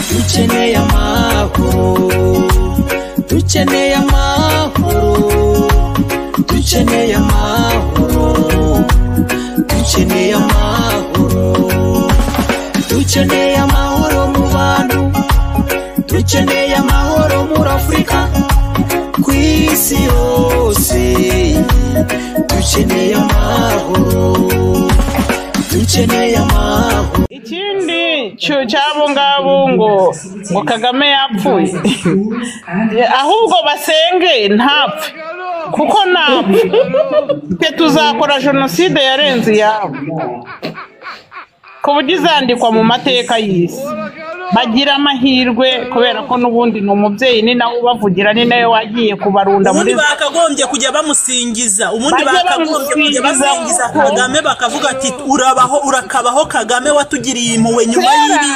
Dukeneye amahoro, dukeneye amahoro, dukeneye amahoro, dukeneye amahoro, dukeneye amahoro mu bantu, dukeneye amahoro muri Afurika, ku isi yose, dukeneye amahoro, dukeneye amahoro. Ikindi cy'abo ngabo ngo Kagame yapfuye, ahubwo basenge ntapfe, kuko napfe twe tuzakora jenoside yarenze iyabo, ku buryo izandikwa mu mateka y'isi. Bagira amahirwe kubera ko n'ubundi ni umubyeyi, ni nawe ubavugira, ni nawe wagiye kubarunda muri Ubundi bakagombye kujya bamusingiza, ubundi Bajye bakagombye kujya bamusingiza basingiza kuko Kagame, bakavuga ati urabaho, urakabaho Kagame watugiriye impuhwe nyuma y'ibi,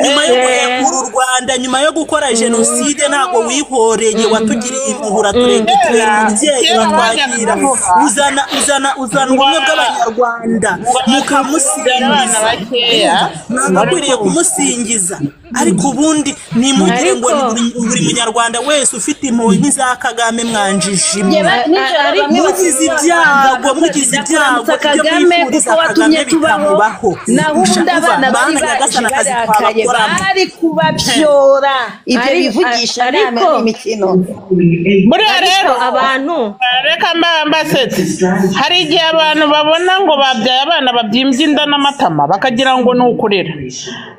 nyuma yo guhekura u Rwanda, nyuma yo gukora jenoside, ntabwo wihoreye, watugiriye impuhwe, uratureka, utubera umubyeyi, Kera bajyaga uratwakira, bavuga uzana uzana uzana ubumwe bw'Abanyarwanda, ngo mukamusingiza. abana bakeya. Mwagakwiriye kumusingiza. Ariko ubundi nimugire ngo Ariko buri munyarwanda wese ufite impuhwe nk'iza Kagame, mwanjije imwe. Ariko Mugize ibyago, mugize ibyago, kuramutsa ibyo Kagame mwifuriza kuko watumye Kagame tubaho, bikamubaho. naho ubundi Umva, abana bari Mana Nyagasani, akazi barakaye twabakoramo. bari kubabyora Ibyo bivugisha ariko nama n'imikino. Buriya ariko rero abantu reka mbasetse, hari igihe abantu babona ngo babyaye abana babyimbye inda n'amatama bakagira ngo ni ukurera,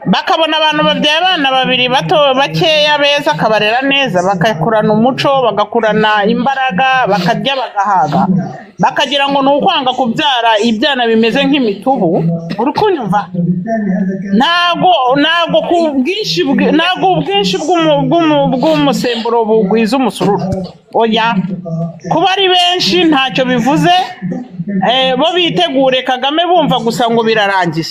bakabona abantu babyaye abana babiri bato bakeya beza akabarera neza, bagakurana umuco, bagakurana imbaraga, bakarya bagahaga, bakagira ngo ni ukwanga kubyara ibyana bimeze nk'imitubu. Uri kunyumva? Ntago ku bwinshi ntago ubwinshi bw'umusemburo bugwiza umusururu. Oya, kuba ari benshi ntacyo bivuze. Bo bitegure Kagame bumva gusa ngo birarangiye,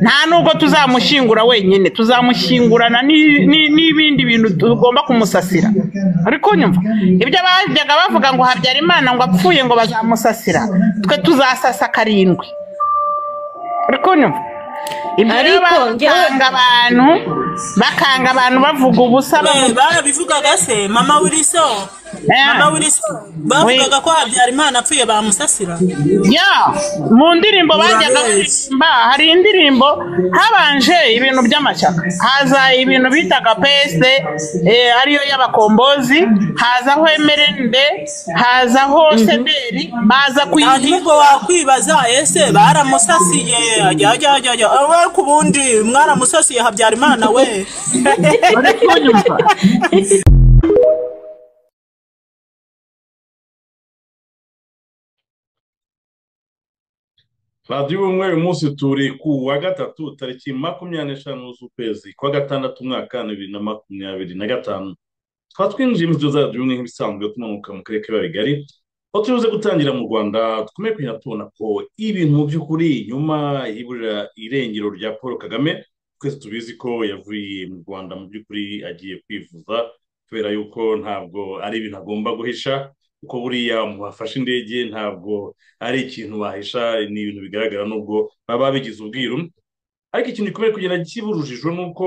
nta nubwo tuzamushyingura wenyine, tuzamushyingurana n'ibindi bintu tugomba kumusasira. Ariko nyumva ibyo bajyaga bavuga ngo Habyarimana ngo apfuye ngo bazamusasira, twe tuzasasa karindwi. Ariko nyumva ibyo rero, Ariko njyewe bakanga abantu, bakanga abantu bavuga ubusa, bavuga Barabivugaga se mama Wilson? Mama Wilson, bavugaga ko Habyarimana apfuye bamusasira. Ya, mu ndirimbo bajyaga Urabeshya. baririmba, hari indirimbo habanje ibintu by'amashyaka, haza ibintu bitaga PSD, ariyo y'abakombozi, hazaho MRND, hazaho CDR, baza Hanyuma kuyigira. ubwo wakwibaza, ese baramusasiye? Ajya ajya ajya ajya, ariko ubundi mwaramusasiye Habyarimana we? Uri kunyumva? Radiyo Ubumwe, uyu munsi turi ku wa gatatu, tariki 25 z'ukwezi kwa gatandatu, umwaka wa 2025. Tukaba twinjiye mu za Radiyo Ubumwe nk'ibisanzwe, tumanuka mu karere k'ibiyaga bigari, aho tubuze gutangira mu Rwanda. Dukomeye kugenda tubona ko ibintu mu by'ukuri nyuma y'ibura irengero rya Paul Kagame, twese tubizi ko yavuye mu Rwanda mu by'ukuri agiye kwivuza, kubera yuko ntabwo ari ibintu agomba guhisha, kuko buriya umuntu wafashe indege ntabwo ari ikintu wahisha, ni ibintu bigaragara nubwo baba babigize ubwiru. Ariko ikintu gikomeye kugenda kiba urujijo ni uko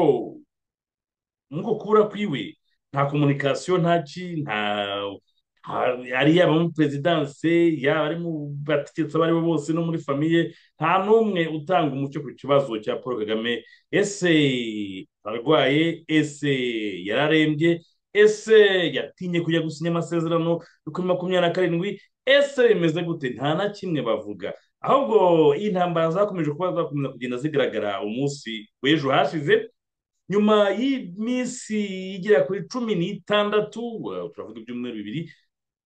nk'uko kubura kwiwe nta komunikasiyo, nta ki, nta ari yaba muri perezidanse, yaba ari mu bategetsi abo ari bo bose, no muri famiye, nta n'umwe utanga umucyo ku kibazo cya Paul Kagame. Ese ararwaye? Ese yararembye? Ese yatinye kujya gusinya amasezerano yo kuri 27? Ese bimeze gute? Nta na kimwe bavuga. Ahubwo iyi ntambara zakomeje kuba zakomeza kugenda zigaragara umunsi w'ejo hashize, nyuma y'iminsi igera kuri 16, turavuga ibyumweru 2,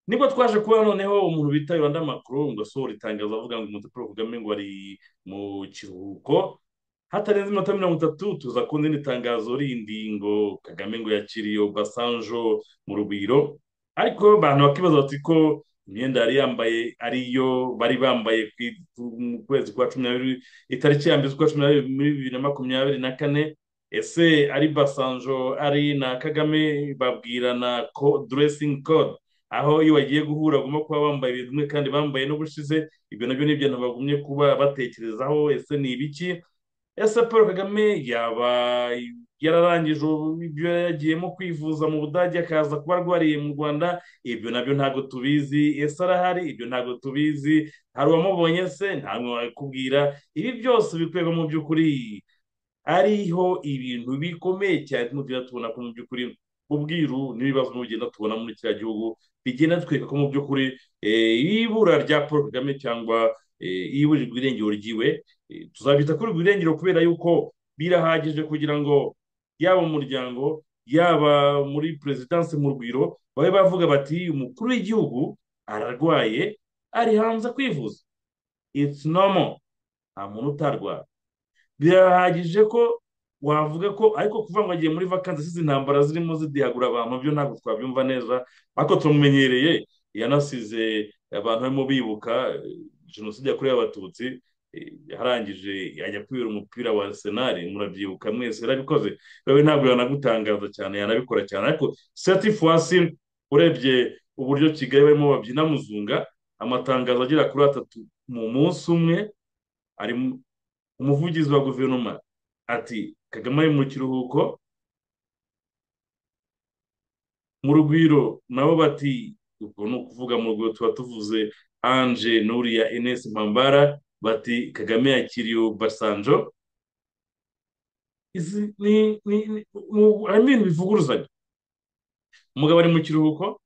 nibwo twaje kuba noneho umuntu bita Yolanda Macron ngo asohora itangazo avuga ngo umuntu Paul Kagame ngo ari mu kiruhuko. Hatarenze iminota 30 tuza kubona irindi tangazo rindi ngo Kagame ngo yakiriye Obasanjo mu Rugwiro. Ariko abantu bakibaza bati ko imyenda yari yambaye ariyo bari bambaye mu kwezi kwa 12, itariki ya 1 z'ukwa 12 muri 2024. Ese ari Basanjo ari na Kagame babwirana ko dressing code, aho iyo bagiye guhura bagomba kuba bambaye ibintu bimwe kandi bambaye n'ubushize. Ibyo nabyo ni ibintu bagumye kuba batekerezaho. Ese ni ibiki? Ese Paul Kagame yaba yararangije ibyo yagiyemo kwivuza mu Budage akaza kuba arwariye mu Rwanda? Ibyo nabyo ntabwo tubizi. Ese arahari? Ibyo ntabwo tubizi. Hari uwamubonye se? Ntabwo wakubwira. Ibi byose bikorerwa mu by'ukuri ariho ibintu bikomeye cyane tugenda tubona ko mu by'ukuri ubwiru n'ibibazo bigenda tubona muri kiriya gihugu bigenda bitwereka ko mu by'ukuri ibura rya Paul Kagame cyangwa iburirwa irengero ryiwe, tuzabita kuri irengero kubera yuko birahagije kugira ngo yaba umuryango yaba muri perezidansi mu Rugwiro babe bavuga bati umukuru w'igihugu ararwaye ari hanze kwivuza. It's normal, nta muntu utarwara. Birahagije ko wavuga ko, ariko kuvuga ngo agiye muri vakansi asize intambara zirimo zidihagura abantu byo ntabwo twabyumva neza, ariko tumumenyereye. Yanasize abantu barimo bibuka jenoside yakorewe Abatutsi, yarangije ajya kwibera umupira wa Arsenal, murabyibuka mwese yarabikoze. Wewe ntabwo yanagutangaza cyane, yanabikora cyane, ariko cette fois-ci urebye uburyo Kigali barimo babyina muzunga, amatangazo agera kuri 3 mu munsi umwe. Ari umuvugizi wa guverinoma ati Kagame ari mu kiruhuko. Mu Rugwiro nabo bati, ubwo ni ukuvuga mu Rugwiro tuba tuvuze Ange Nuriya Ines Mpambara, bati Kagame yakiriye Obasanjo. Harimo ibintu bivuguruzanya. Umugabo ari mu kiruhuko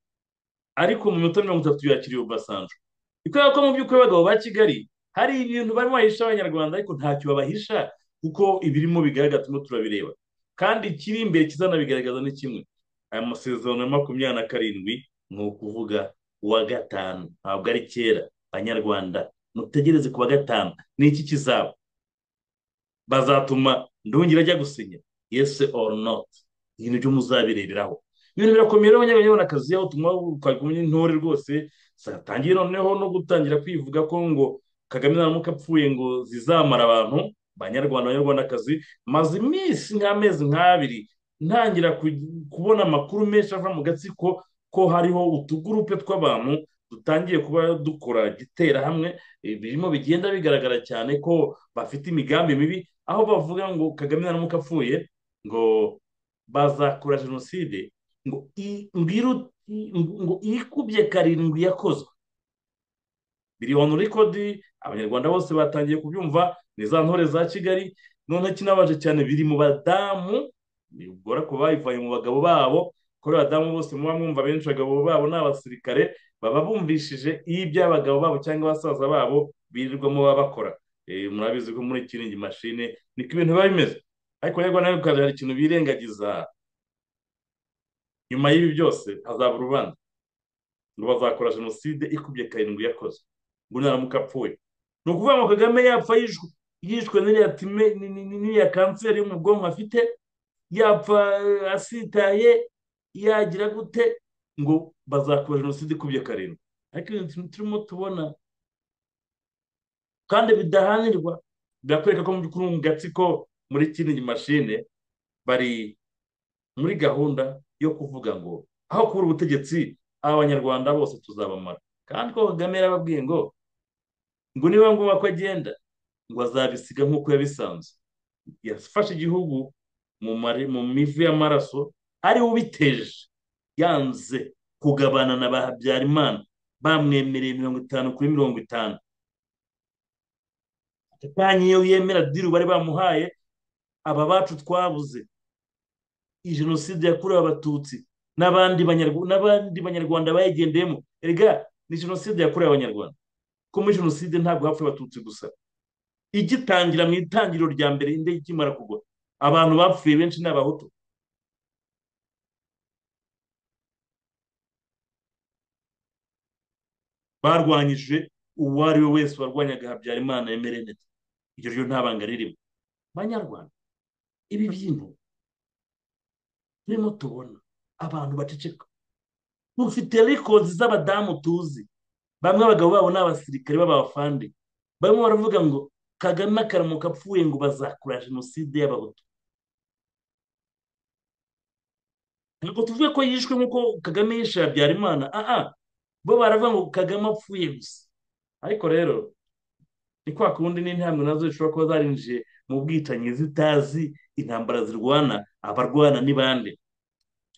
ariko mu minota 30 yakiriye Obasanjo. Kubera ko mu by'ukuri abagabo ba Kigali hari ibintu barimo bahisha Abanyarwanda, ariko ntacyo babahisha kuko ibirimo bigaragara turimo turabireba, kandi ikiri imbere kizanabigaragaza ni kimwe. Aya masezerano ya 27 ni ukuvuga uwa 5, ntabwo ari kera. Banyarwanda mutegereze ku wa 5 ni iki kizaba. Bazatuma Ndungire ajya gusinya yes or not, ibintu byo muzabireberaho. Ibintu birakomeye rero abanyarwandakazi, aho twagumye intore rwose zatangiye noneho no gutangira kwivuga ko ngo Kagame naramuka apfuye ngo zizamara abantu. Banyarwanda banyarwandakazi, maze iminsi nk'amezi nk'abiri ntangira kubona amakuru menshi ava mu gatsiko ko hariho utugurupe tw'abantu dutangiye kuba dukora gitera hamwe, birimo bigenda bigaragara cyane ko bafite imigambi mibi, aho bavuga ngo Kagame naramuka apfuye ngo bazakora jenoside ngo ikubye 7 yakozwe. Biri on record, Abanyarwanda bose batangiye kubyumva, ni za ntore za Kigali. None kinabaje cyane biri mu badamu, bigora ko bayivanye mu bagabo babo, kuri abadamu bose muba mwumva benshi abagabo babo ni abasirikare, baba bumvishije iby'abagabo babo cyangwa abasaza babo birirwamo baba bakora. Murabizi ko muri kiringi mashine niko ibintu biba bimeze. Ariko rero nawe hari ikintu birengagiza. Nyuma y'ibi byose hazaba urubanza ngo bazakora jenoside ikubye 7 yakozwe, ngo naramuka apfuye. Ni ukuvuga ngo Kagame yapfa yishwe n'iriya kanseri yo mu bwonko afite, yapfa asitaye, yagira gute, ngo bazakora jenoside ikubye 7. Ariko ibintu turimo tubona kandi bidahanirwa birakwereka ko mu by'ukuri mu gatsiko muri kiringi mashine bari muri gahunda yo kuvuga ngo aho kubura ubutegetsi Abanyarwanda bose tuzabamara. Kandi ko Kagame yarababwiye ngo niba ngombwa ko agenda ngo azabisiga nk'uko yabisanze. Yafashe igihugu mu mivu y'amaraso ari ubiteje, yanze kugabana na ba Habyarimana bamwemereye 50 kuri 50. Banki iyo yemera diru bari bamuhaye, aba bacu twabuze. Iyi jenoside yakorewe Abatutsi n'abandi Banyarwanda bayigendeyemo. Erega ni jenoside yakorewe Abanyarwanda. Ko muri jenoside ntabwo hapfuye Abatutsi gusa. Igitangira mu itangiriro rya mbere indege ikimara kugwa, abantu bapfuye benshi ni Abahutu. Barwanyije uwo ari we wese warwanyaga Habyarimana Emerenete. Iryo ryo nta banga ririmo. Banyarwanda, ibi bintu turimo tubona abantu baceceka. Mufite records z'abadamu tuzi, bamwe abagabo babo ni abasirikare b'abafande, barimo baravuga ngo Kagame akaramuka apfuye ngo bazakora jenoside y'Abahutu. Ntabwo tuvuge ko yishwe nk'uko Kagame yishe Habyarimana, bo baravuga ngo Kagame apfuye gusa. Ariko rero ni kwa kundi n'intambwe nazo zishobora kuba zarinjiye mu bwicanyi zitazi intambara zirwana, abarwana ni bande.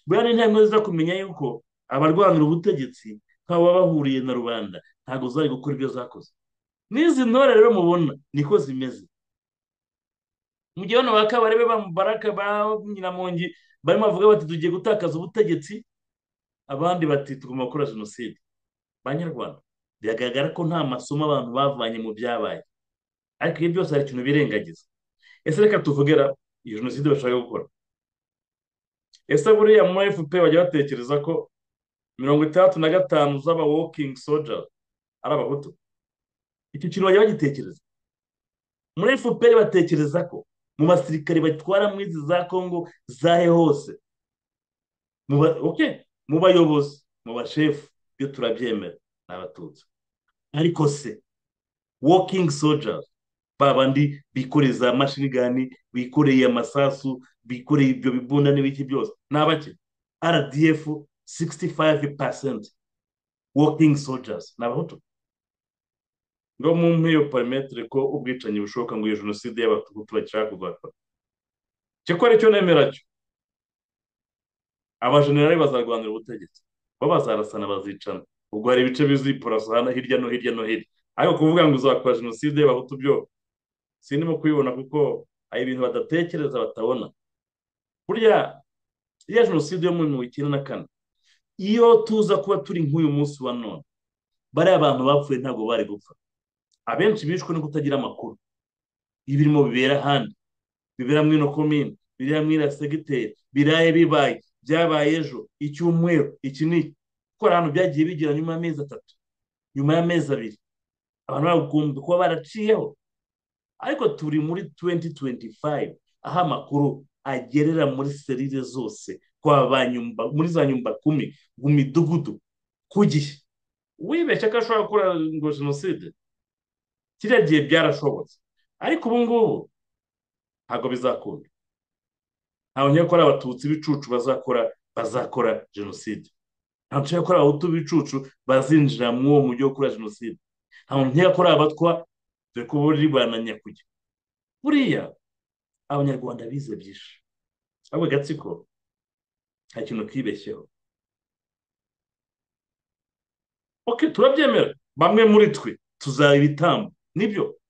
Buriya n'intambwe ziza kumenya yuko abarwanira ubutegetsi nk'abo baba bahuriye na rubanda ntabwo zari gukora ibyo zakoze. N'izi ntore rero mubona niko zimeze. Mu gihe bano ba Kabarebe, ba Mubaraka, ba Nyiramongi barimo bavuga bati tugiye gutakaza ubutegetsi, abandi bati tugomba gukora jenoside. Banyarwanda, biragaragara ko nta masomo abantu bavanye mu byabaye, ariko ibyo byose hari ikintu birengagiza. Ese reka tuvugera iyo jenoside bashaka gukora, ese buriya muri FPR bajya batekereza ko 65 z'aba walking soldiers ari abahutu? Icyo kintu bajya bagitekereza muri FPR? Batekereza ko mu basirikare batwara muri izi za Congo zahe hose, mu bayobozi, mu bashefu, byo turabyemera ni abatutsi. Ariko se walking soldiers, babandi bikoreye za machine gun, bikoreye amasasu, bikoreye ibyo bibunda n'ibiki byose, ni abake? RDF 65% walking soldiers ni abahutu. Ngo mumpe iyo parametere ko ubwicanyi bushoboka ngo iyo jenoside y'abatutsi bashaka kuzakora. Cyakora icyo nemera cyo, abajenerali bazarwanira ubutegetsi, bo bazarasana, bazicana, ubwo hari ibice bizipurasa hirya no hirya no hirya. Ariko kuvuga ngo uzakora jenoside y'abahutu byo sindimo kubibona, kuko hari ibintu badatekereza batabona. Burya iya jenoside yo muri 1994, iyo tuza kuba turi nk'uyu munsi wa none, bariya abantu bapfuye ntabwo bari gupfa. Abenshi bishwe no kutagira amakuru y'ibirimo bibera ahandi, bibera muri ino komine, bibera muri iriya segiteri, biraye bibaye, byabaye ejo, icyumweru, iki n'iki. Kuko hari ahantu byagiye bigira nyuma y'amezi 3, nyuma y'amezi 2, abantu bagomba kuba baraciyeho. Ariko turi muri 2025, aho amakuru agerera muri serire zose, kwa ba nyumba, muri za nyumba 10, mu midugudu, ku gihe. Wibeshya ko ashobora gukora ngo jenoside, kiriya gihe byarashobotse, ariko ubu ngubu ntabwo bizakunda. Ntabwo ngiye gukora abatutsi b'ibicucu bazakora jenoside. Ntabwo ngiye gukora abahutu b'ibicucu bazinjira muri uwo mujyi wo gukora jenoside. Ntabwo ngiye gukora abatwa, dore ko buri bananyakujya. Buriya abanyarwanda bize byinshi, ahubwo agatsiko nta kintu kibeshyeho. Okay, turabyemera, bamwe muri twe tuzaba ibitambo, nibyo.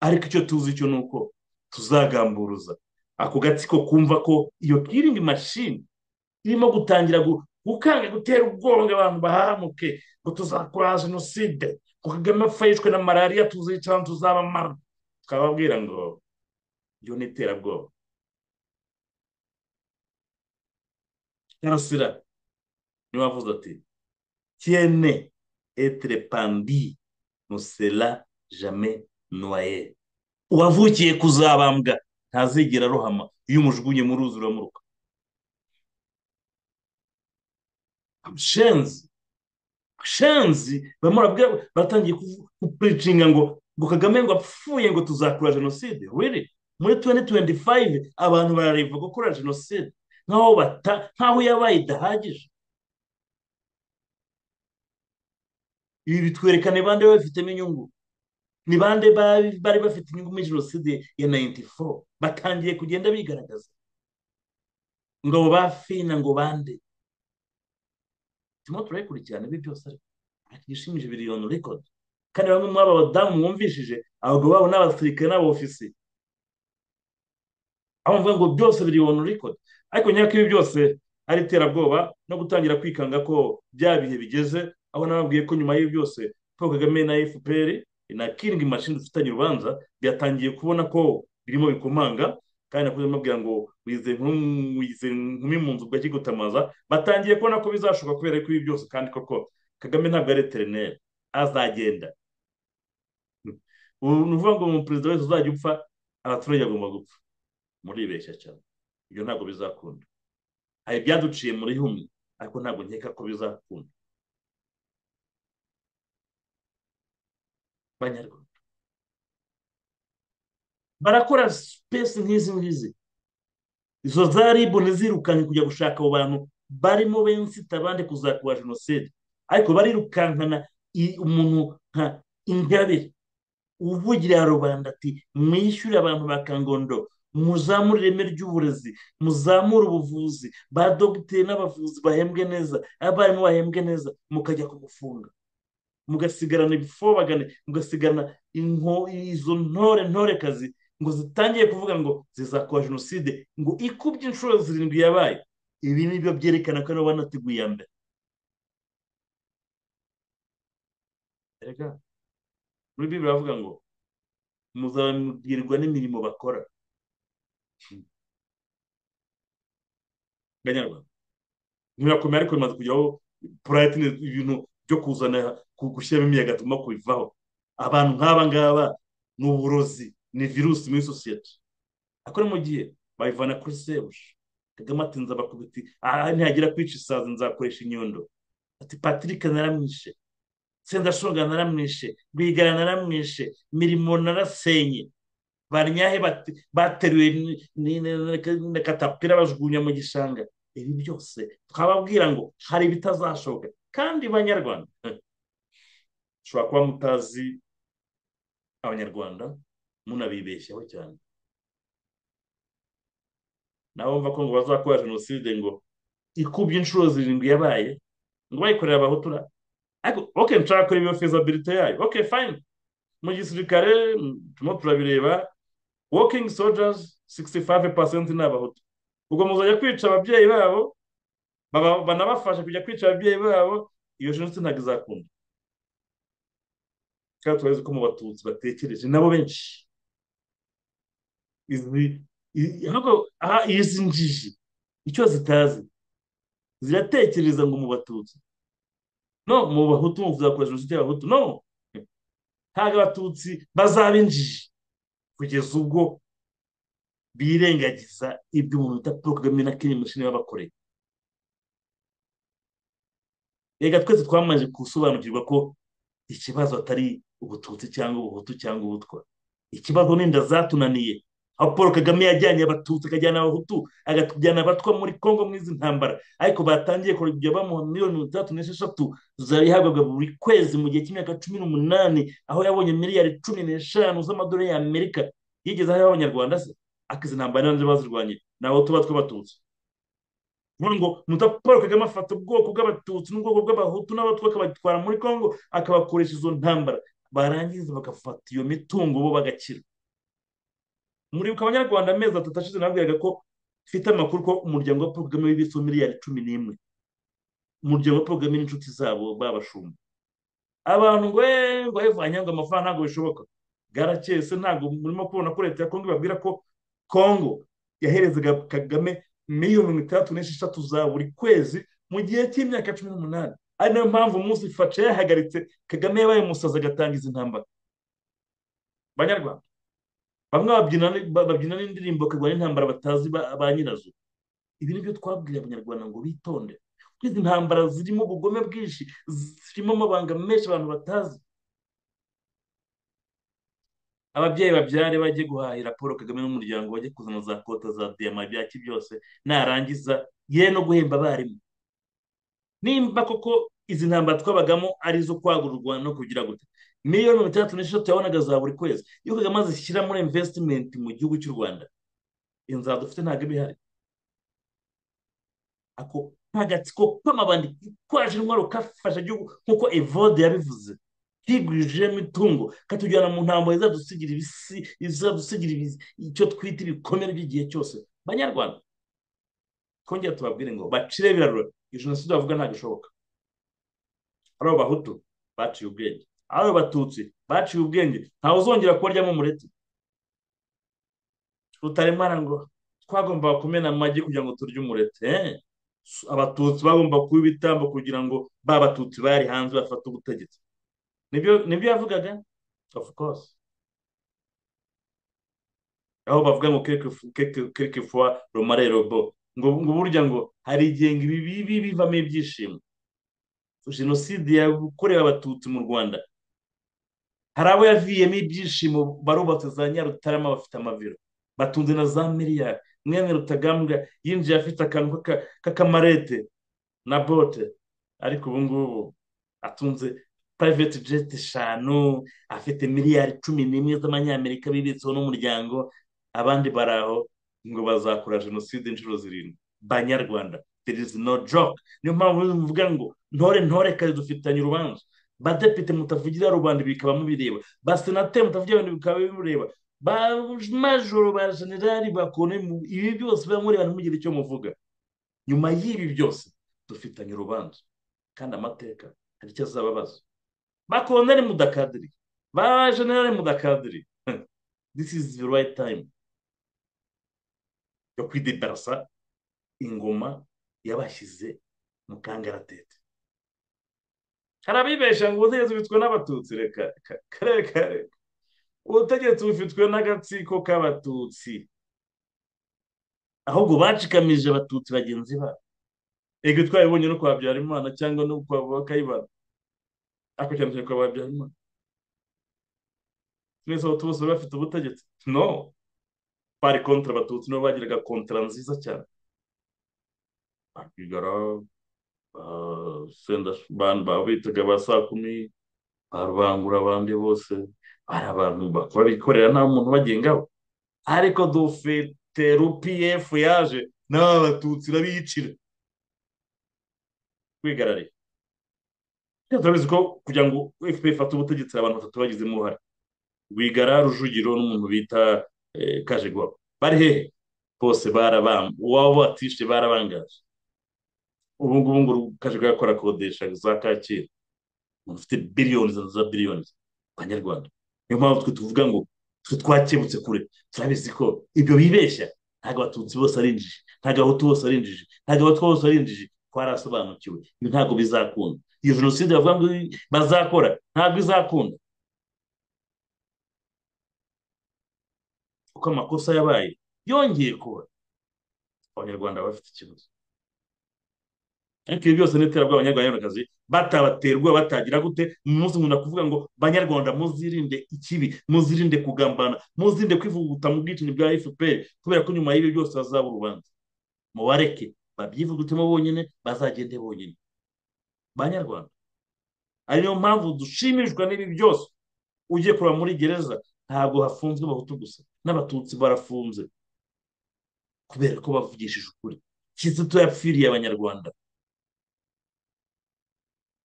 Ariko icyo tuzi cyo nuko tuzagamburuza ako gatsiko kumva ko iyo killing machine irimo gutangira gukanga, gutera ubwoba ngo abantu bahamuke, ngo tuzakora jenoside, ngo Kagame apfa yishwe na malariya, tuzicara tuzabamara. Tukababwira ngo iyo ni iterabwoba. Karasira niwe wavuze ati tiene etre pandi ne sera jamais noyé. Uwavukiye kuzabambwa ntazigera arohama, iyo umujugunye mu ruzi uramuruka. Shenzi bamurabwira, batangiye kupreachinga ngo Kagame ngo apfuye ngo tuzakora jenoside. Really? Muri 2025 abantu barareva gukora jenoside nkaho yabaye idahagije. Ibi bitwerekane bande bafitemo inyungu, ni bande bari bafite inyungu muri jenoside ya 94, batangiye kugenda bigaragaza ngo abo bafina ngo bande. Turimo turabikurikirana ibi byose, ariko igishimije biri on record. Kandi bamwe muri aba badamu mwumvishije, abagabo babo n'abasirikare n'abofisi, aho mvuga ngo byose biri on record. Ariko nyako ibi byose ari iterabwoba no gutangira kwikanga ko bya bihe bigeze, aho nababwiye ko nyuma y'ibi byose Paul Kagame na FPR na killing machine dufitanye urubanza, byatangiye kubona ko birimo bikomanga. Kandi nakuze mbabwira ngo wize nkumi mu nzu bwakigutamaza, batangiye kubona ko bizashoboka kubera ko ibi byose. Kandi koko Kagame ntabwo ari eternel, azagenda. Ubu ni ukuvuga ngo umuperezida wese uzajya upfa, abaturage agomba gupfa. Muribeshya cyane, ibyo ntabwo bizakunda. Hari ibyaduciye muri humwe, ariko ntabwo nkeka ko bizakunda. Banyarwanda barakora space nk'izi ngizi, Izo za RIB ntizirukanke kujya gushaka abo bantu barimo bensita abandi kuzakora jenoside, ariko barirukankana umuntu nka Ingabire uvugira rubanda ati mwishyure abantu ba Kangondo, muzamure ireme ry'uburezi, muzamure ubuvuzi, ba dogiteri n'abavuzi bahembwe neza, abarimu bahembwe neza, mukajya kumufunga, mugasigarana ibifobagane, mugasigarana izo ntore ntorekazi ngo zitangiye kuvuga ngo zizakora jenoside ngo ikubye inshuro 7 yabaye. Ibi nibyo byerekana ko aribo banateguye iya mbere. Erega muri Bibiliya baravuga ngo muzabwirwa n'imirimo bakora. Banyarwanda ntibirakomeye, ariko bimaze kugeraho purayiti, ibintu byo kuzana gushyiramo imiyaga tugomba kubivaho. Abantu nk'aba ngaba ni uburozi, ni virusi muri sosiyete. Ariko mu gihe bayivana kuri sebuja Kagame ati nzabakubita, aha ntihagira kwica isazi nzakoresha inyundo. Ati Patrick naramwishe, Sendashonga naramwishe, Rwigara naramwishe, Mirimo narasenye, Banyahe bateruwe na katapira bajugunya mu gishanga. Ibi byose twababwira ngo hari ibitazashoboka. Kandi Banyarwanda, ushobora kuba mutazi Abanyarwanda, munabibeshyaho cyane. Nabo mva ko ngo bazakora jenoside ngo ikubye inshuro 7 yabaye, ngo bayikorera Abahutu. Ariko okay, nshaka kureba iyo feasibility yayo. Okay, fine. Mu gisirikare turimo turabireba, working soldiers 65% ni Abahutu. Ubwo muzajya kwica ababyeyi babo, banabafasha kujya kwica ababyeyi babo, iyo jenoside ntabwo izakunda. Kandi turazi ko mu Batutsi batekereje nabo benshi. Izi njiji icyo zitazi ziratekereza ngo mu Batutsi, no mu Bahutu muzakora jenoside y'Abahutu, no ntabwo Abatutsi bazaba injiji kugeza ubwo birengagiza ibyo umuntu bita Paul Kagame na Kenya mashini babakoreye. Reka twese twamaze gusobanukirwa ko ikibazo atari Ubututsi cyangwa Ubuhutu cyangwa Ubutwa, ikibazo n'inda zatunaniye. Aho Paul Kagame yajyanye Abatutsi akajyana Abahutu akajyana Abatwa muri Kongo mu izi ntambara, ariko batangiye kujya bamuha miliyoni 36 zabihabwaga buri kwezi mu gihe cy'imyaka 18, aho yabonye miliyari 15 z'amadolari y'Amerika. Yigeze aho Abanyarwanda se akizi ntambara n'abandi bazirwanye nabo tuba tw'Abatutsi. Ngo muta Paul Kagame afata ubwoko bw'Abatutsi n'ubwoko bw'Abahutu n'Abatwa akabatwara muri Kongo akabakoresha izo ntambara, barangiza bagafata iyo mitungo bo bagakira. Muribuka Abanyarwanda amezi 3 ashize nabwiraga ko mfite amakuru ko umuryango wa Paul Kagame wibitse miliyari 11. Umuryango wa Paul Kagame n'inshuti zabo babashumba. Abantu ngo ngo ngo amafaranga ntabwo bishoboka. Garakese ntabwo murimo kubona ko leta ya Kongo ibabwira ko Kongo yaherezaga Kagame miliyoni 36 za buri kwezi mu gihe cy'imyaka 18. Ari nayo mpamvu umunsi Faca yahagaritse Kagame yabaye umusazi agatangiza intambara. Banyarwanda bamwe babyina n'indirimbo bakarwana intambara batazi ba nyirazo. Ibi nibyo twabwiye Abanyarwanda ngo bitonde, kuko izi ntambara zirimo ubugome bwinshi, zirimo amabanga menshi abantu batazi. Ababyeyi babyare bajye guhahira Paul Kagame n'umuryango, bajye kuzana za kota za diyama byaki byose, narangiza ye no guhemba abarimu. Nimba koko izi ntambara twabagamo ari izo kwagura u Rwanda no kugira gute, miliyoni 36 yabonaga za buri kwezi, iyo Kagame azishyira muri investment mu gihugu cy'u Rwanda, inzara dufite ntabwo iba ihari. Ako nk'agatsiko k'amabandi kwaje intwaro kafasha igihugu nk'uko Evode yabivuze, kigwijemo imitungo katujyana mu ntambara izadusigira ibisi, izadusigira icyo twita ibikomere by'igihe cyose. Banyarwanda twongera tubabwire ngo bacire birarura, iyo jenoside bavuga ntabwo ishoboka. Ari Abahutu baciye ubwenge, ari Abatutsi baciye ubwenge, ntawe uzongera kubaryamo umureti. Rutaremara ngo twagombaga kumena amagi kugira ngo turye umureti. Abatutsi bagomba kuba ibitambo kugira ngo ba Batutsi bari hanze bafate ubutegetsi. Nibyo yavugaga, of course. Aho bavuga ngo quelque fois le mal est robot, ngo burya ngo hari igihe ngo ibi bivamo ibyishimo. Jenoside yakorewe Abatutsi mu Rwanda, hari abo yaviyemo ibyishimo, barubatse za Nyarutarama bafite amaviro, batunze na za miliyari. Mwene Rutagambwa yinjiye afite akantu k'akamarete na bote, ariko ubu ngubu atunze private jet 5, afite miliyari 11 z'amanyamerika bibitseho n'umuryango. Abandi baraho ngo bazakora jenoside inshuro 7. Banyarwanda, there is no joke. Niyo mpamvu mvuga ngo ntore ntore kazi dufitanye urubanza. Badepite mutavugira rubanda bikaba mubireba, basenateri mutavugira abantu bikaba bimureba, ba majoro ba generali bakone, ibi byose bamureba ntimugire icyo muvuga. Nyuma y'ibi byose dufitanye urubanza, kandi amateka hari icyo azababaza. Ba koloneli mudakadiri, ba generali mudakadiri, this is the right time yo kwidebarasa ingoma yabashyize mu kangaratete. Hari abibesha ngo ubutegetsi bufitwe n'abatutsi. Reka reka reka, ubutegetsi bufitwe n'agatsiko k'abatutsi, ahubwo bacikamije abatutsi bagenzi babo. Ego twabibonye no kwa Habyarimana cyangwa no kwa Kayibanda, ariko cyane cyane kwa Habyarimana. Mwese abatutsi bose bafite ubutegetsi? No, bari kontra abatutsi, nibo bagiraga kontra nziza cyane. Bakigara senda bantu bitaga ba saa kumi, barubangura abandi bose, bari abantu bakora bikorera nta muntu bagengaho. Ariko dufite RPF yaje n'abatutsi rabicira kwigararira. Turabizi ko kugira ngo FPR ifate ubutegetsi abantu batatu bagizemo uruhare, Rwigara, Rujugiro n'umuntu bita Kajeguhakwa. Bari hehe? Bose barabamba, uwabo batishe barabangaje. Ubu ngubu ngo Kajeguhakwa yakora akodesha za Kacyiru, umuntu ufite biliyoni za biliyoni abanyarwanda. Niyo mpamvu twe tuvuga ngo twe twakebutse kure, turabizi ko ibyo bibeshya ntabwo abatutsi bose ari injiji, ntabwo abahutu bose ari injiji, ntabwo abatwa bose ari injiji. Twarasobanukiwe, ibi ntabwo bizakunda. Iyo jenoside bavuga ngo bazakora ntabwo izakunda, kuko amakosa yabaye yongeye kuba. Abanyarwanda bafite ikibazo, ariko ibi byose n'iterabwoba abanyarwanda batabaterwa batagira gute. Umunsi nkunda kuvuga ngo banyarwanda muzirinde ikibi, muzirinde kugambana, muzirinde kwivuguta mu bwicanyi bwa FPR, kubera ko nyuma y'ibi byose hazaba urubanza. Mubareke babyivugutemo bonyine, bazagende bonyine. Banyarwanda, ari niyo mpamvu dushimishwa n'ibi byose. Ugiye kureba muri gereza ntabwo hafunzwe abahutu gusa, n'abatutsi barafunze kubera ko bavugishije ukuri. Kizito yapfiriye abanyarwanda.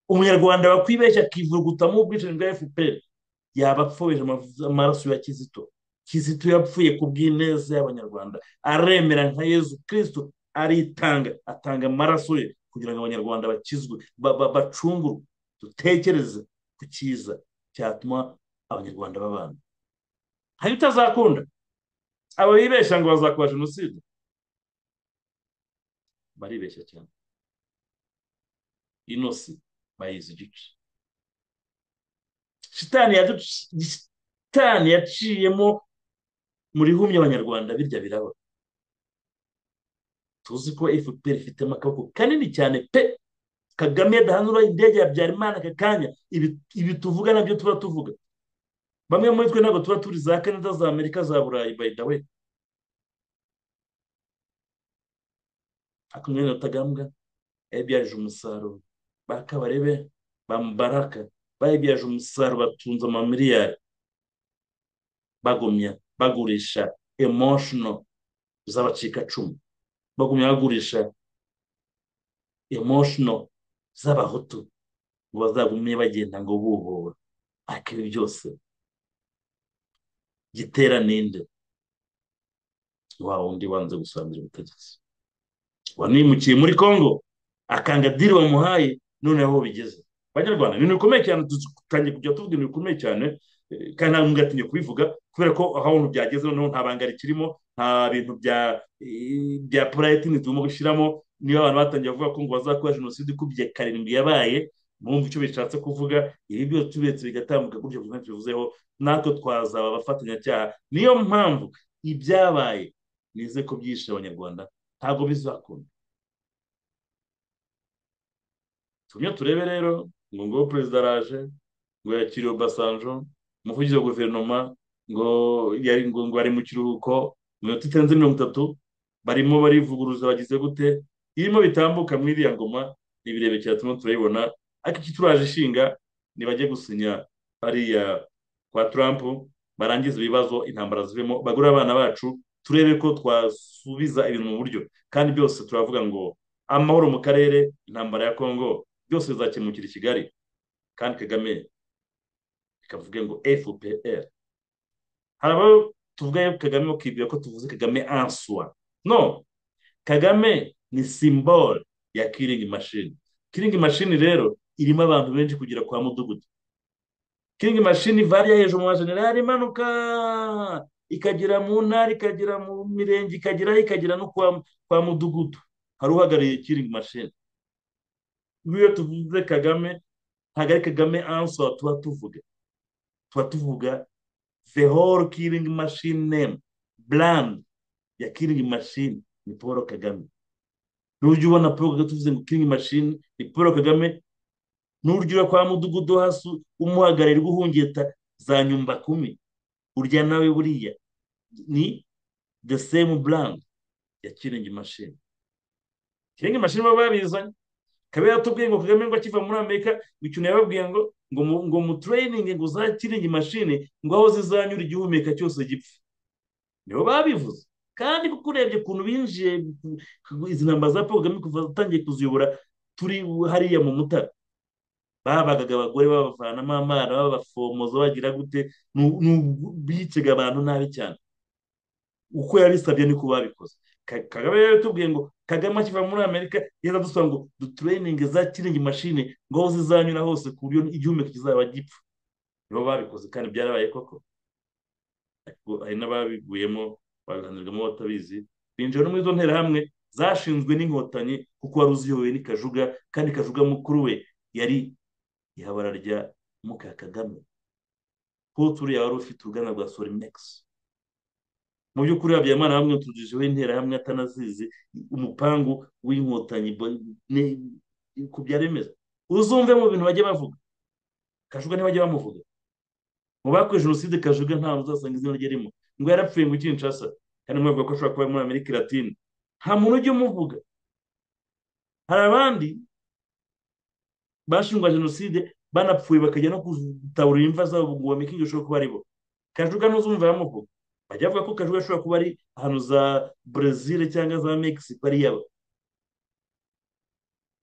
Umunyarwanda wakwibeshya akivugutamo ubwicanyi bwa FPR yaba apfobeje amaraso ya Kizito. Kizito yapfuye ku bw'ineza y'abanyarwanda, aremera nka Yezu Kristo, aritanga, atanga amaraso ye kugira ngo abanyarwanda bakizwe, bacungurwe. Dutekereze ku cyiza cyatuma abanyarwanda babana. Hari utazakunda abo bibeshya ngo bazakora jenoside, baribeshya cyane. Inosi bayizi igice. Shitani yaciyemo muri humye abanyarwanda, birya biraba. Tuzi ko FPR ifitemo akaboko kanini cyane pe. Kagame yadahanura indege ya Habyarimana aka kanya, ibi tuvuga nabyo tuba tuvuga. Bamwe muri twe ntabwo tuba turi za Canada, za Amerika, za Burayi, by the way. Akumwe Rutagambwa yabyaje umusaruro, bakabarebe bamubaraka bayibyaje umusaruro, batunze amamiliyari, bagumya bagurisha emotional z'abacikacumu, bagumya bagurisha emotional z'abahutu ngo bazagumye bagenda ngo buhora. Ariko ibi byose gitera ninde? Wa wundi wanze gusangira ubutegetsi, wanimukiye muri Kongo akanga diri bamuhaye, noneho bigeze. Banyarwanda, ibintu bikomeye cyane, dutangiye kujya tuvuga ibintu bikomeye cyane, kandi ntabwo ngatinye kubivuga kubera ko aho ibintu byageze noneho nta banga rikirimo, nta bintu bya purayitini tugomba gushyiramo. Niba abantu batangiye kuvuga ko ngo bazakora jenoside ikubye 7 yabaye, mwumva icyo bishatse kuvuga. Ibi byose tubetse bigatambuka gutyo kuko tubivuzeho, natwe twazaba abafatanyacyaha. Niyo mpamvu ibyabaye nize ko byishe abanyarwanda ntabwo bizakunda. Tumye turebe rero ngo perezida araje, ngo yakiriye Obasanjo, umuvugizi wa guverinoma ngo yari ngo ari mu kiruhuko, iminota itarenze 30 Barimo barivuguruza, bagize gute? Irimo bitambuka muri iriya ngoma ni birebire cyane, turimo turayibona. Ariko iki turaje ishinga nibajye gusinya hariya kwa Trump, barangiza ibibazo, intambara zivemo, bagure abana bacu, turebe ko twasubiza ibintu mu buryo. Kandi byose turavuga ngo amahoro mu karere, intambara ya Congo, byose bizakemukira i Kigali. Kandi Kagame ikavuge ngo FPR. Hari abo tuvuga Kagame bakibwira ko tuvuze Kagame en soi. No, Kagame ni symbole ya killing machine. Killing machine rero irimo abantu benshi kugera kwa mudugudu. Killing machine variya hejuru mu bajenerali, imanuka ikagera mu ntara, ikagera mu mirenge, ikagera no kwa mudugudu. Hari uhagarariye killing machine. Iyo tuvuze Kagame, ntabwo ari Kagame en soi tuba tuvuga. Tuba tuvuga the whole killing machine name, brand ya killing machine ni Paul Kagame. Nujya ubona Paul Kagame tuvuze ngo killing machine ni Paul Kagame, nurya kwa mudugudu hasi umuhagararira uhungeta za nyumba kumi, urya nawe buriya ni the same brand ya killing machine. Killing machine baba babizanye. Kabe yatubwiye ngo Kagame ngo akiva muri Amerika, ikintu yababwiye ngo mu training ngo za killing machine ngo aho zizanyura igihumeka cyose gipfa. Nibo babivuze. Kandi kuko urebye ukuntu binjiye izi ntambara za Paul Kagame kuva atangiye kuziyobora, turi hariya mu Mutara, babagaga abagore babavanamo amara, babafomoza, bagira gute, bicaga abantu nabi cyane. Uko yabisabye niko babikoze. Kagame yatubwiye ngo Kagame akiva muri Amerika yaza dusaba ngo dutraining za killing machine ngo aho zizanyura hose ku buryo igihumeka kizaba gipfa. Nibo babikoze kandi byarabaye koko. Ariko hari n'ababiguyemo, babihanirwamo batabizi, binjira no muri izo nterahamwe zashinzwe n'Inkotanyi, kuko wari uziyobowe ni Kajuga, kandi Kajuga mukuru we yari ihabara rya muka Kagame. Ko turiya wari ufite uruganda rwa Solimex. Mu by'ukuri Habyarimana bamwe tujijeho interahamwe atanazizi, umupangu w'Inkotanyi ku byari bimeze. Uzumve mu bintu bajya bavuga, Kajuga ntibajya bamuvuga. Mu bakoze jenoside Kajuga ntawe uzasanga izina rye ririmo. Ngo yarapfuye ngo Kinshasa, kandi mwavuga ko ashobora kuba muri Amerika Latine. Nta muntu ujya umuvuga. Hari abandi bashinjwa jenoside banapfuye bakajya no gutaburira imva zabo ngo bamenye ko kuba ari bo. Kajuga ntuzumva bamuvuga. Bajya bavuga ko Kajuga ashobora kuba ari ahantu za Brazil cyangwa za Mexico ari yaba.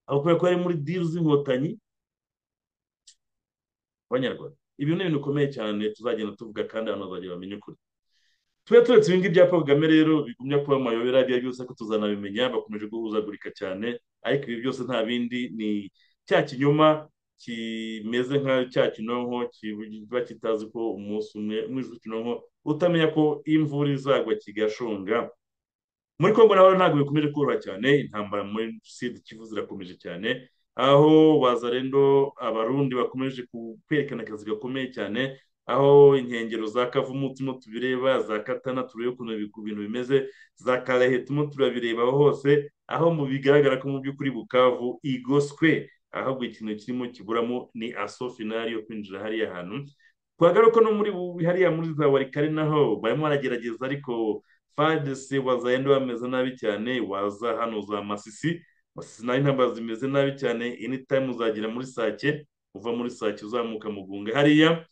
Aho kubera ko ari muri deal z'Inkotanyi. Abanyarwanda, ibi ni ibintu bikomeye cyane tuzagenda tuvuga kandi abantu bazajya bamenya ukuri. Tube turetse ibi ngibi bya Paul Kagame rero bigumya kuba amayobera, ibyo byose ko tuzanabimenya, bakomeje guhuzagurika cyane. Ariko ibi byose nta bindi, ni cya kinyoma kimeze nka cya kinonko kiba kitazi ko umunsi umwe umwijima, kinonko utamenya ko imvura izagwa kigashonga. Muri Kongo naho ntabwo bikomeje koroha cyane, intambara muri Sud Kivu zirakomeje cyane, aho Wazalendo Abarundi bakomeje kwerekana akazi gakomeye cyane, aho inkengero za Kavumu turimo tubireba, za Katana turebe ukuntu ibintu bimeze, za Karehe turimo turabireba hose, aho mu bigaragara ko mu by'ukuri Bukavu igoswe, ahubwo ikintu kirimo kiburamo ni assaut final yo kwinjira hariya hantu. Twagaruka no muri hariya muri za Walikale naho barimo baragerageza, ariko FARDC Wazalendo bameze nabi cyane. Waza hano za Masisi, Masisi nayo intambara zimeze nabi cyane, anytime uzagera muri Sake, uva muri Sake uzamuka Mugunga hariya.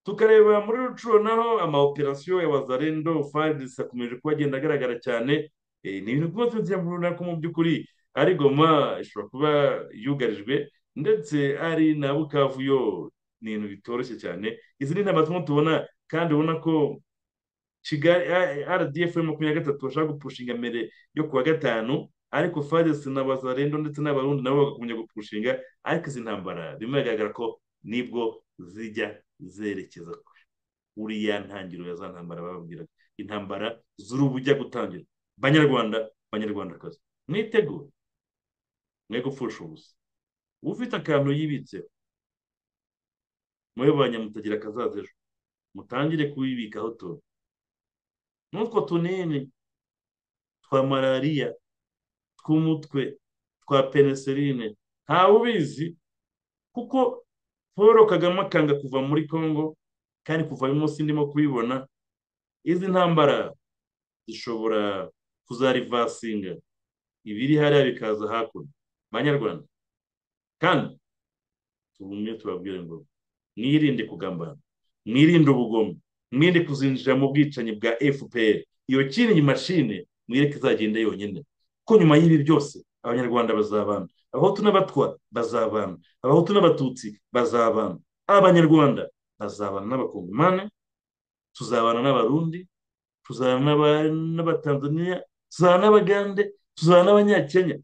Tukareba muri Rucuro naho ama operation ya Wazalendo FARDC akomeje kuba agenda agaragara cyane. Ni ibintu kuba tuzamubona ko mu by'ukuri ari Goma ishobora kuba yugarijwe, ndetse ari na Bukavu yo ni ibintu bitoroshye cyane. Izi ni intambara turimo tubona, kandi ubona ko Kigali RDF 23 bashaka gupushinga mbere yo kuwa gatanu, ariko FARDC na Wazalendo ndetse n'Abarundi nabo bagakomeza gupushinga. Ariko izi ntambara bimwe bigaragara ko nibwo zijya zerekeza uriya ntangiriro ya za ntambara bababwiraga, intambara z'urubujya gutangira. Banyarwanda, Banyarwandakazi, mwitegure, mwe gupfusha ubusa. Ufite akantu yibitseho mube banyamutagira akazaza ejo, mutangire kubibikaho tuntu n'utwo tunini twa malariya, tw'umutwe, twa penicilline, ntawe ubizi. Kuko Paul Kagame akanga kuva muri Congo, kandi kuva uyu munsi ndimo kubibona, izi ntambara zishobora Kuzarivasinga ibiri hariya bikaza hakuno. Banyarwanda kandi tugumye tubabwire ngo mwirinde kugambana, mwirinde ubugome, mwirinde kuzinjira mu bwicanyi bwa FPR. Iyo killing machine mwireke izagenda yonyine, ko nyuma y'ibi byose Abanyarwanda bazabana, Abahutu n'Abatwa bazabana, Abahutu n'Abatutsi bazabana, Abanyarwanda bazabana n'Abakongomani, tuzabana n'Abarundi, tuzabana n'Abatanzaniya, tuzabana n'Abagande, tuzabana n'Abanyakenya.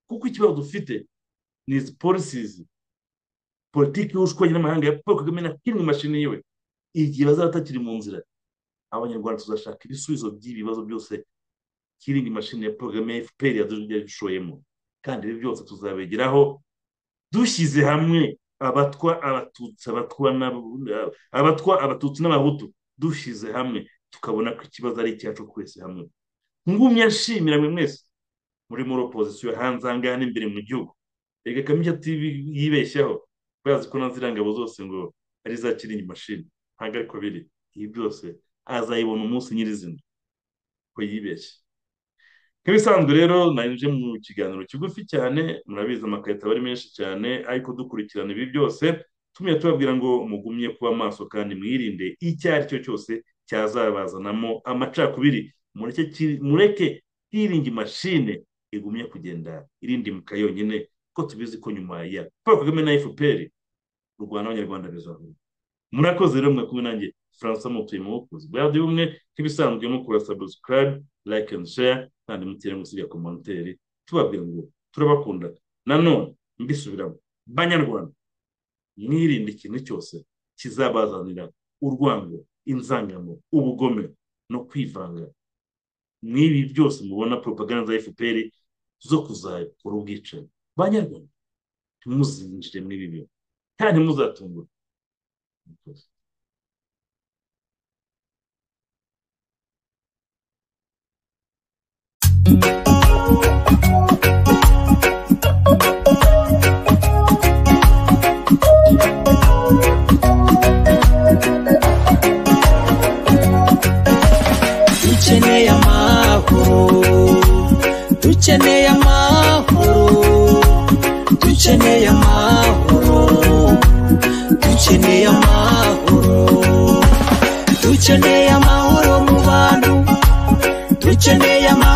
Kuko ikibazo dufite ni izi policies, politiki y'ubushwanyi n'amahanga ya Paul Kagame na killing machine yiwe. Igihe bazaba batakiri mu nzira, Abanyarwanda tuzashaka ibisubizo by'ibibazo byose killing machine ya Paul Kagame FPR yadushoyemo. Kandi ibi byose tuzabigeraho dushyize hamwe Abatwa, Abatutsi, Abatwa, Abatutsi n'Abahutu, dushyize hamwe tukabona ko ikibazo ari icyacu twese hamwe. Ngumye nshimira mwe mwese muri opposition hanze aha ngaha n'imbere mu gihugu. Reka Kamichi yibeshyaho bazi ko na ziriya ngabo zose ngo ari za killing machine, ntabwo ariko biri. Ibi byose azayibona umunsi nyirizina ko yibeshye. Nk'ibisanzwe rero nanje mu kiganiro kigufi cyane, murabizi amakarita aba ari menshi cyane, ariko dukurikirana ibi byose tumye tubabwira ngo mugumye kuba maso kandi mwirinde icyo ari cyo cyose cyazabazanamo amacakubiri. Mureke killing machine igumye kugenda irindimuka yonyine, ko tubizi ko nyuma ya Paul Kagame na FPR u Rwanda n'Abanyarwanda bizahura. Murakoze rero mwe kumwe nanjye François Mutuye mu bukuzi bwa Radio Ubumwe. Nk'ibisanzwe mukora subscribe, like and share, kandi mutire musiga commentaire, tubabwira ngo turabakunda. Nanone mbisubiramo, Banyarwanda mwirinde ikintu cyose kizabazanira urwango, inzangano, ubugome no kwivanga n'ibi byose mubona propaganda za FPR zo kuzakora ubwicanyi. Banyarwanda ntimuzinjire muri ibi bintu kandi ntimuzatungurwe. Dukeneye amahoro, dukeneye amahoro, dukeneye amahoro, dukeneye amahoro, dukeneye amahoro mu bantu, dukeneye amahoro.